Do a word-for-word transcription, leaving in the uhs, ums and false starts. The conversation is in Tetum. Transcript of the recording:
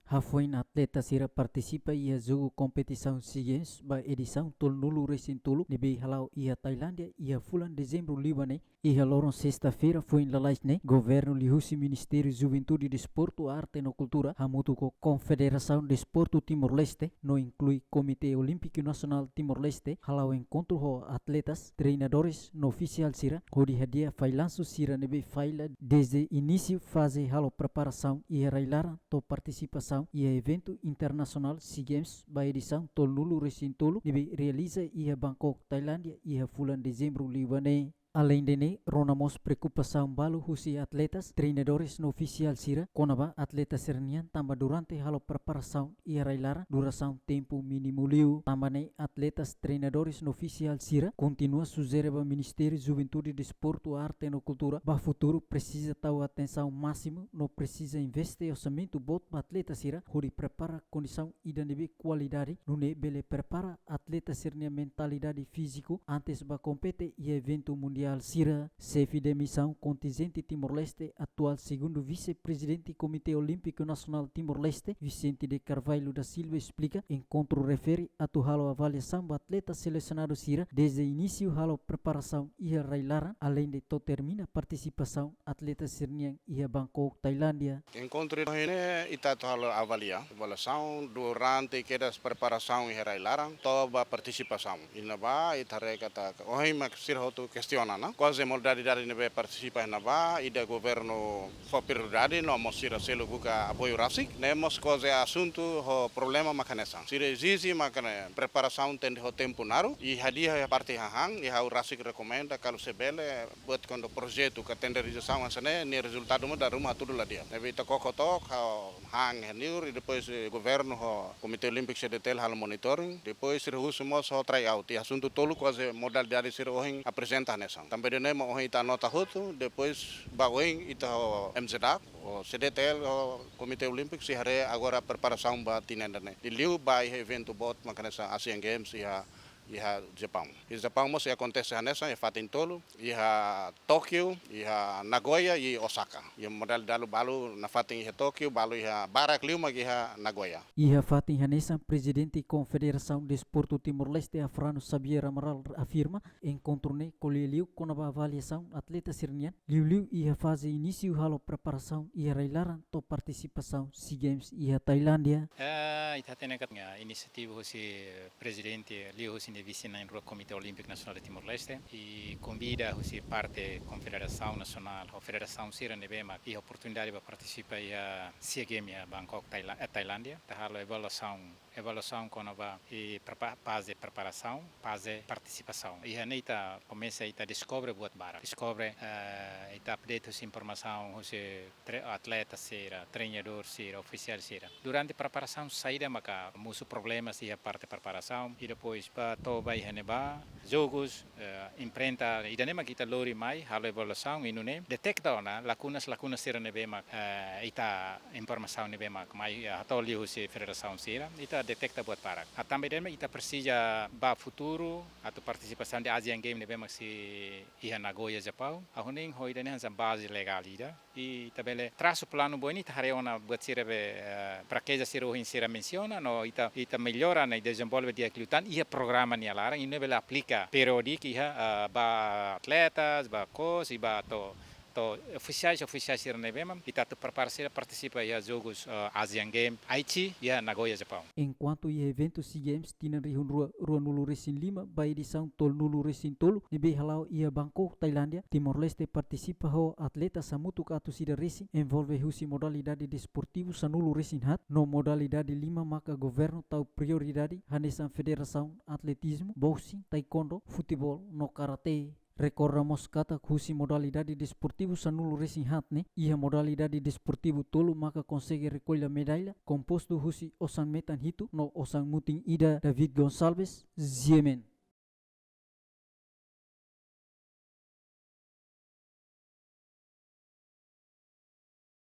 Hafoin atleta sira partisipa iha jogu kompetisaun SEA Games ba edisaun tolunulu resin tolu ne'ebé hala'o iha Tailándia iha fulan Dezembru liubá ne'e, iha loron sesta-feira foin lalais ne'e, governu liuhusi Ministériu Juventude, Desportu, Arte no Kultura hamutuk ho Konfederasaun Desportu Timor-Leste no inklui Komité Olímpiku Nasionál Timor-Leste hala'o enkontru ho atletas, treinadores no ofisiál sira hodi hadi'a failansu sira ne'ebé falla dezde inísiu faze halo preparasaun iha rai-laran to'o partisipasaun iha eventu internasionál SEA Games ba edisaun tolunulu resin tolu ne'ebé realiza iha Bangkok, Tailándia iha fulan Dezembru liubá ne'e. Aleinde ne'e, rona mós preokupasaun balu husi atletas, treinadores no ofisiál sira kona-ba atleta sira-nian tanba durante halo preparasaun iha rai-laran durasaun tempu mínimu liu. Tanba ne'e atletas, treinadores no ofisiál sira kontinua sujere ba Ministériu Juventude, Desportu, Arte no Kultura ba futuru presiza tau atensaun másimu no presiza investe orsamentu boot ba atleta sira hodi prepara kondisaun ida ne'ebé kualidade, nune'e bele prepara atleta sira-nia mentalidade fíziku antes ba kompete iha eventu mundiál sira. Xefe de misaun kontinjente Timor-Leste, atuál segundu vise-prezidente Komité Olímpiku Nasionál Timor-Leste, Vicente de Carvalho da Silva, esplika enkontru refere atu halo avaliasaun ba atleta selesionadu sira dezde inísiu halo preparasaun iha rai-laran, aleinde to'o termina partisipasaun atleta sira-nian iha Bangkok, Tailándia. Enkontru ida-ne'e ita atu halo avalia, avaliasaun durante kedas preparasaun iha rai-laran to'o ba partisipasaun. Iha ne'ebá ita haree katak ohin mak sira hotu kestiona ona, kuaze modalidade ne'ebé partisipa iha ne'ebá, ida governu fó prioridade no mós sira selu buka apoiu rasik, ne'e mós kuaze asuntu ho problema mak hanesan. Sira ezije mak ne'e preparasaun tenke ho tempu naruk, i hadi'a iha parte hahán, i ha'u rasik rekomenda karik se bele buat kuandu projetu ka tenderizasaun hanesan ne'e, nia rezultadu mós dala ruma hatudu la di'ak. Ne'ebé ita koko took, ha'u han iha ne'e, i depois, eh, governu ho Komité Olímpiku, C D T L halo monitoring, depois sira husu mós ho tryout, i asuntu tolu kuaze modalidade sira ohin aprezenta hanesan. Tanba ida-ne'e mak ohin ita anota hotu, depois ba oin ita ho M Z A, ho C D T L, ho Komité Olímpiku sei haree agora preparasaun ba tinan ida-ne'e. Liuliu ba iha eventu boot mak hanesan Asian Games iha, iha Japaun. Iha Japaun mós sei akontese hanesan iha fatin tolu, iha Tókiu, iha Nagoya i Osaka. Iha modalidade balu nafatin iha Tókiu, balu iha barak liu mak iha Nagoya. Iha fatin hanesan, Prezidente Konfederasaun Desportu Timor-Leste, Afrano Xavier Amaral, afirma enkontru ne'e ko'alia liu kona-ba avaliasaun atleta sira-nian, liuliu iha faze inísiu halo preparasaun iha rai-laran to'o partisipasaun SEA Games iha Tailándia. Eh, ita hatene katak inisiativa husi prezidente, liuhusi nia vise na'in-rua Komité Olímpiku Nasionál de Timor-Leste, i konvida husi parte konfederasaun nasionál, ho federasaun sira ne'ebé mak iha oportunidade ba partisipa iha SEA Games iha Bangkok, Tailá-, eh, Tailándia, atu halo avaliasaun, avaliasaun kona-ba i prepa-, faze preparasaun, faze partisipasaun. Iha ne'e ita komesa ita deskobre buat barak. Deskobre, eh, ita update husi informasaun husi tre-, atleta sira, treinadór sira, ofisiál sira. Durante preparasaun saida maka mosu problemas iha parte preparasaun, i depois ba to'o ba iha ne'ebá, jogus, eh, enfrenta, ida-ne'e mak ita lori mai, halo avaliasaun, i nune'e detekta ona lakunas, lakunas sira ne'ebé mak, eh, ita informasaun ne'ebé mak mai, eh, hato'o liuhusi federasaun sira, ita detekta buat barak. Ah, tanba ida-ne'e mak ita presiza ba futuru, atu partisipasaun de Asian Games ne'ebé mak sei iha Nagoya, Japaun. Ha'u hanoin ho ida-ne'e hanesan baze legál ida. I ita bele trasu planu ba oin, ita haree ona buat sira be, eh, frakeza sira ohin sira mensiona, no ita, ita mellora no dezenvolve di'ak liután iha programa nia laran, i nune'e bele aplika periódiku iha, eh, ba atletas, ba coach, i ba to'o, to'o ofisiais, ofisiais sira ne'ebé mak ita atu prepara sira partisipa iha jogus, eh, Asian Games, Aichi, iha Nagoya, Japaun. Enkuantu iha eventu SEA Games tinan rihun rua, ruanulu resin lima ba edisaun tolunulu resin tolu ne'ebé hala'o iha Bangkok, Tailándia, Timor-Leste partisipa ho atletas hamutuk atus ida resin, envolve husi modalidade desportivu sanulu resin haat, no modalidade lima maka governu tau prioridade hanesan federasaun atletizmu, boxing, taekwondo, futeból no karate. Rekorda mós katak husi modalidade desportivu sanulu resin haat ne'e, iha modalidade desportivu tolu maka konsege rekolla medalla, kompostu husi osan metan hitu no osan mutin ida. David Gonçalves, G M N.